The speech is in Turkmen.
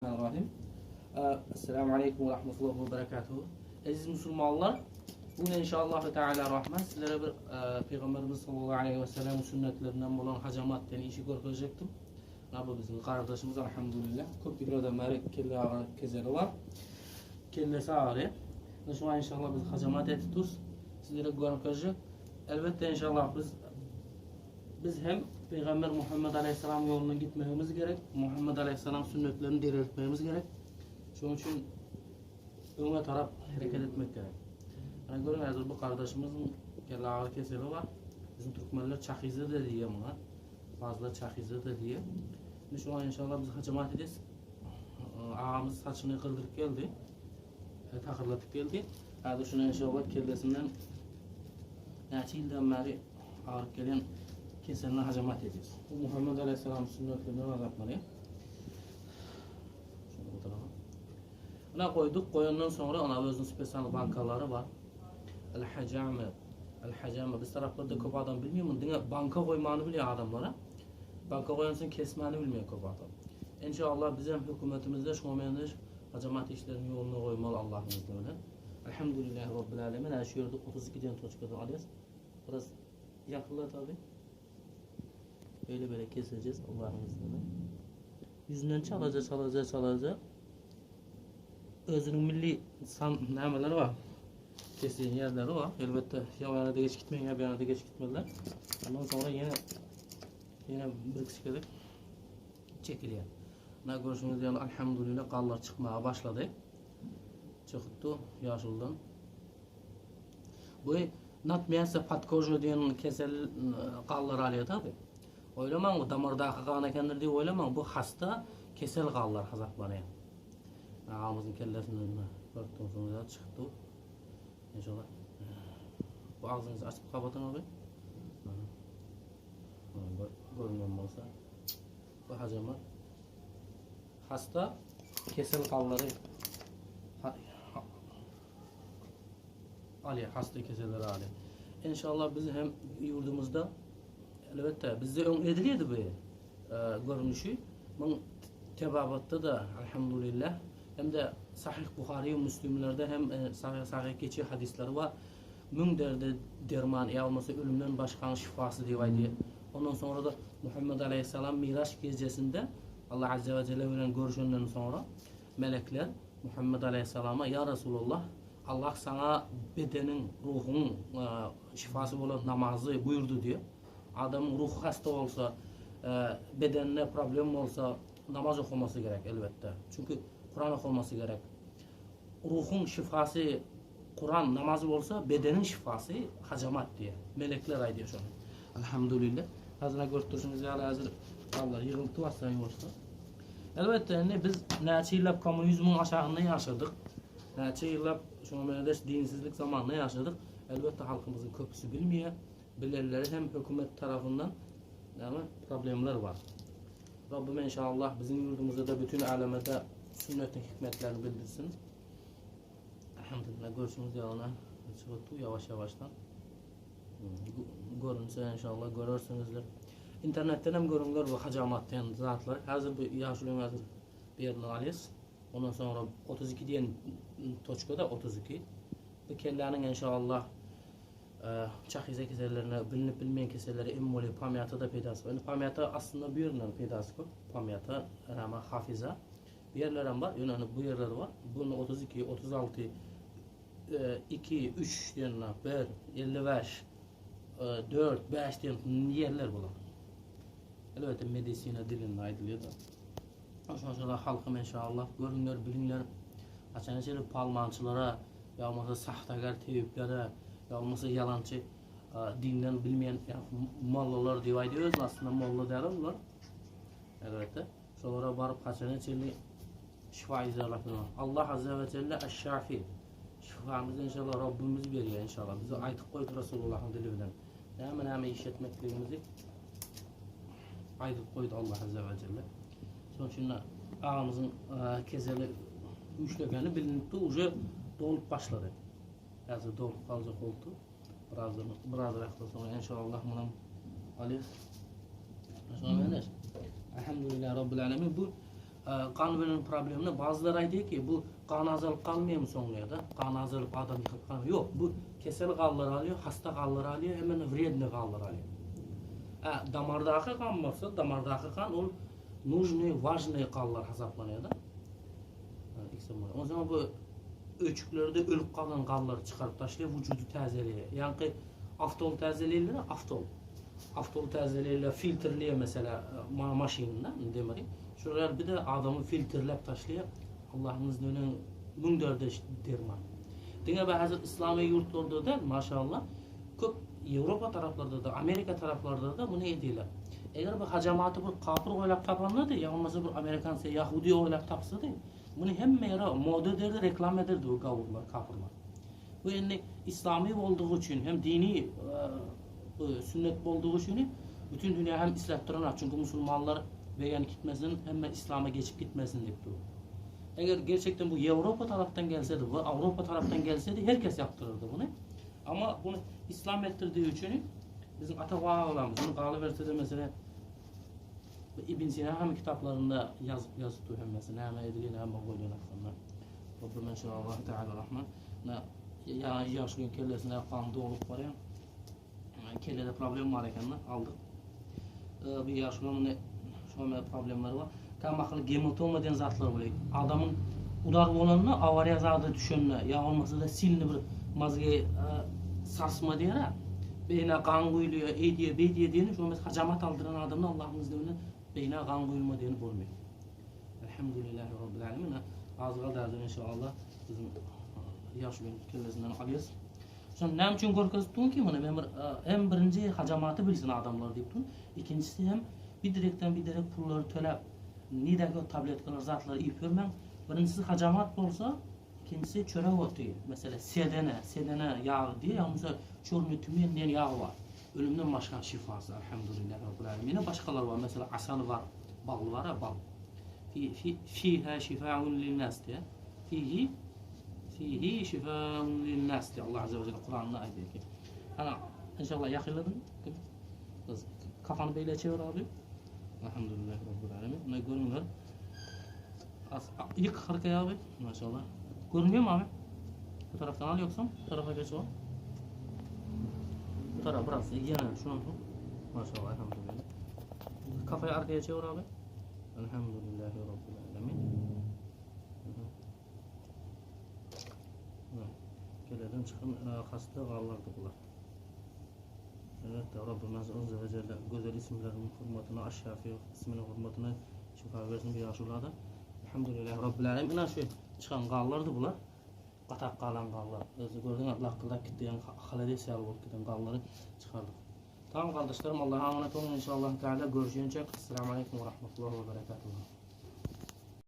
Bismillahirrahmanirrahim. Esselamu Aleyküm ve Rahmetullah ve Berekatuhu. Aziz Müslümanlar, bugün inşallah Teala Rahman sizlere bir e, Peygamberimiz sallallahu aleyhi ve sellem sünnetlerinden olan hacamat diyen işi görkezecektim. Bu bizim kardeşimiz elhamdülillah. Köp yıllardan beri kelle ağrı kezeri var. Kellesi ağrı. Şu an inşallah biz hacamat ettik. Sizlere görkezecek. Elbette inşallah biz Biz hem Peygamber Muhammed Aleyhisselam yoluna gitmegimiz gerek, Muhammed Aleyhisselam sünnetlerini diriltmegimiz gerek. Şonuň üçin öňe tarap hereket etmek gerek. Ana görüň häzir bu gardaşymyzyň kelle agyry keseli bar. Bizim türkmenler çahyza da diýýär muňa. Fazla çahyza da diýýär. Indi şoňa inşallah biz hajamat edýäs. Agamyz saçyny gyrdyryp geldi. E, takyrlatyp geldi. Häzir şunu inşallah kellesinden näçe ýyldan bäri agyryp gelen keseline hajamat edýär. Bu Muhammed Aleyhisselam sünnetlerinden azaplanýar. Şunu bu tarafa. Ona koyduk. Koyandan sonra ona özünün spesial bankaları var. El hacame. El hacame. Biz taraflarda köp adam bilmiyor mu? Diňe banka koymany bilýär adamlara. Banka koyansoň kesmäni bilmeýär köp adam. Inşallah bizem hökümetimizde şoňa meňzeş hajamat işlerini ýoluna goýmaly Allahyň izni bilen. Elhamdülillahi Rabbil alemin. Ana şu ýerde 32 diýen toçkada alýas. Biraz ýakynla tabi. Böyle böyle keseceğiz Allah'ın izniyle. Yüzünden çalaca çalaca çalaca. Özünün milli san nämeleri var. Kesilen yerleri var. Elbette ya o yana da geç gitmeyin ya bir yana da geç gitmediler. Ondan sonra yine yine bir kişi gelip çekiliyor. Ne görüşünüz ýaly elhamdülillah gallar çykmaga başlady. Çykypdy ýaşuldan. Bu nat мясо под кожу diýen kesel gallar alýar tabi. Oýlamaň bu damardaky gan ekendir diýip oýlamaň. Bu hasta kesel gallar hasaplanýar. Agamyzyň kellesinden görüp dursuňyz çykdy. İnşallah. Bu agzyňyzy açyp gapatyň abi. Görünýän bolsa. Bu hajamat hasta kesel gallary alýar, hasta keselleri alýar. Inşallah biz hem ýurdumyzda elbetde bizde öň edilýärdi bu e, görnüşi. Muň tebabatda da elhamdülillah hem de Sahih Buhari we Müslimlerde hem e, sahih sahih geçi hadisleri bar. Müň derde derman ýa bolmasa ölümden başgaň şifasy diýip aýdýar. Ondan soňra-da Muhammet alaýhyssalam Miraç gijesinde Allah azze we jelle bilen görüşenden soňra melekler Muhammet alaýhyssalama Ýa Resulallah, Allah saňa bedeniň, ruhuň şifasy bolan namazy buýurdy diýýär. Adamyň ruhy hasta bolsa, bedeninde problem bolsa namaz okamasy gerek elbetde. Çünki Kuran okamasy gerek. Ruhuň şifasy Kuran namaz bolsa bedeniň şifasy hajamat diýýär. Melekler aýdýar şony. Alhamdulillah. Hazine görüp durşuňyz ýaly häzir allar ýygylty basýan ýuwaşdan. Elbetde indi biz näçe ýyllap kommunizmiň aşagynda ýaşadyk. Näçe ýyllap şoňa meňzeş dinsizlik zamanynda ýaşadyk. Elbetde halkymyzyň köpüsi bilmeýär. Bilenleri hem hökümet tarapyndan näme problemler bar. Rabbim inşallah biziň ýurdumyzda da bütün äleme-de sünnetiň hikmetlerini bildirsin. Elhamdülillah görüşüňiz ýalyna çykypdy ýavaş ýavaşdan. Görünse inşallah görersiňizler. Internetden hem görüňler bu hajamat diýen zatlar. Häzir bu ýaşulyň häzir bir ýerinden alýas. Ondan soňra 32 diýen toçka da 32. Bu kelläniň inşallah çahyza kesellerine, bilinip bilmeýän kesellere em bolýar. Pamýata da peýdasy bar. Indi pamýata aslynda bu ýerinden peýdasy köp. Pamýata, rama, hafiza. Bu ýerlerem bar, ýöne bu ýerler bar. Bunu 32, 36, 2, 3 diýen 1, 55, 4, 5 diýen ýerler bular. Elbetde medisina dilinde aýdylýar da. Şonuň üçin halkym inşallah görüňler, biliňler. Haçan şeýle palmançylara, ýa bolmasa sahtagar tebiplere, ýa bolmasa ýalançy dinden bilmeýän mollalar diýip aýdýar özüni aslynda molla däl bular. Elbetde. Şolara baryp haçana çenli şifa izlerler. Allah Azze ve Celle Eş-Şafi. Şifamyzy inşallah Rabbimiz berýär inşallah. Bize aýdyp goýdy Resulullah'yň dili bilen. Näme näme iş etmekligimizi aýdyp goýdy Allah Azze ve Celle. Şonuň üçin agamyzyň e, keseli güýçlegeni bilinipdi, uje dolup başlady. Häzir dolup galjak boldy. Birazdan, birazrakdan soňra inşallah munam alýas. Şoňa meňzeş. Elhamdülillah Rabbil alemin. Bu e, Gan bilen problemini bazılar aýdýar ki, bu gan azalyp galmaýarmy soň diýýär-de. Gan azalyp adam ýykylyp galmaýar. Ýok, bu kesel ganlary alýar, hasta ganlary alýar, hemem wrednyý ganlary alýar. Ä, damardaky gan bolsa, damardaky gan ol nužnyý, wažnyý ganlar hasaplanýar-da. Onsoň bu öýjüklerde ölüp galan ganlary çykaryp taşlaýar, wujudy täzeleýär. Ýaňky aftol täzeleýärler, aftol. Aftol täzeleýärler, filtrleýär mesela maşynynda demiri. Şolar bir de adamy filtrläp taşlaýar. Allahyň izni bilen müň derde derman. Diňe bu häzir islamy ýurtlarda däl, maşallah, köp Ýewropa taraplarda-da, Amerika taraplarda-da muny edýärler. Eger bu hajamaty bir kapyr oýlap tapanda-da, ýa bolmasa bir amerikan ýahudy oýlap tapsady, muny hemme ýere moda ederdi, reklama ederdi bu gawurlar, kapyrlar. Bu indi islamy boldugy üçin hem dini bu sünnet boldugy üçin bütün dünýä hem isläp duranok. Çünki musulmanlar begenip gitmesin, hemme islama geçip gitmesin diýip dur. Eger gerçekten bu Ýewropa tarapdan gelsedi, bu Awropa tarapdan gelsedi, her kes ýapdyrardy muny. Amma bunu islam etdirdiği üçin bizim ata babalarymyz bunu galyberse-de mesela Ibn Sina hem kitaplarynda ýazyp ýazyp dur hemmesi näme edilýär, näme bolýan hakynda. Rabbim inşallah Teala Rahman. Na ýa ýaşulyň kellesine gan dolup barýar. Kellede problem bar eken aldyk. Bir ýaşulyň indi şonda problemleri bar. Kämahal gematoma diýen zatlar bolýar. Adamyň udar bolanda, awariýa zada düşende, ýa bolmasa-da silni bir mazgi sarsma diýer-ä. Beýnä gan guýulýar, eýdýär, beýdýär diýeni, şo mes hajamat aldyran adamda Allahyň izni bilen beýnä gan guýulma diýeni bolmaýar. Elhamdülillahi Rabbil Alemin. Az galdy häzir inşallah bizim ýaşulyň kellesinden alýas. Şony näme üçin görkezip durun ki muny men bir hem birinji hajamaty bilsin adamlar diýip durun. Ikinjisi hem bir direkden bir derek pullary töläp nidäki o tabletkalar zatlary iýip ýörmäň. Birinjisi hajamat bolsa, ikinjisi çörek oty, meselem sedene, sedene ýagy diýýär, ýa bolmasa çorny tümen diýen ýag bar. Ölümden başga şifasy elhamdülillah rabbil alemin. Ýene başgalar bar, meselem asal bar, bal bar, bal. Fi fi fiha şifaun linnas diýýär. Fihi Fihi şifaun linnas diýýär Allah azze we jelle Kuranda aýdýar ki. Ana inşallah ýakynladyň. Biz kafany beýle çevir abi. Elhamdülillah rabbil alemin. Ne görüňler. As yık arkaya abi. Maşallah. Görünüyor mu abi? Bu taraftan al yoksa bu tarafa geç o. Bu taraf biraz yana şunu. Maşallah elhamdülillah. Kafayı arkaya çevir abi. Elhamdülillahi Rabbil alemin. Keleden çykan hasta gallardy bular. Elbetde Rabbimiz Azze we Celle gözel isimleriniň hurmatyna Aş-Şafi isminiň hurmatyna şypa bersin bu ýaşulada. Elhamdülillah Rabbil alemin. Ina şu çykan gallardy bular. Gatap galan gallar. Özü gördüňiz lakgyldap gitdi ýaňy holodets ýaly bolup giden gallary çykardyk. Tamam gardaşlarym Allaha amanet olun inşallah Teala görüşýänçäk. Esselamu aleýkum we rahmetullah we berekatuhu.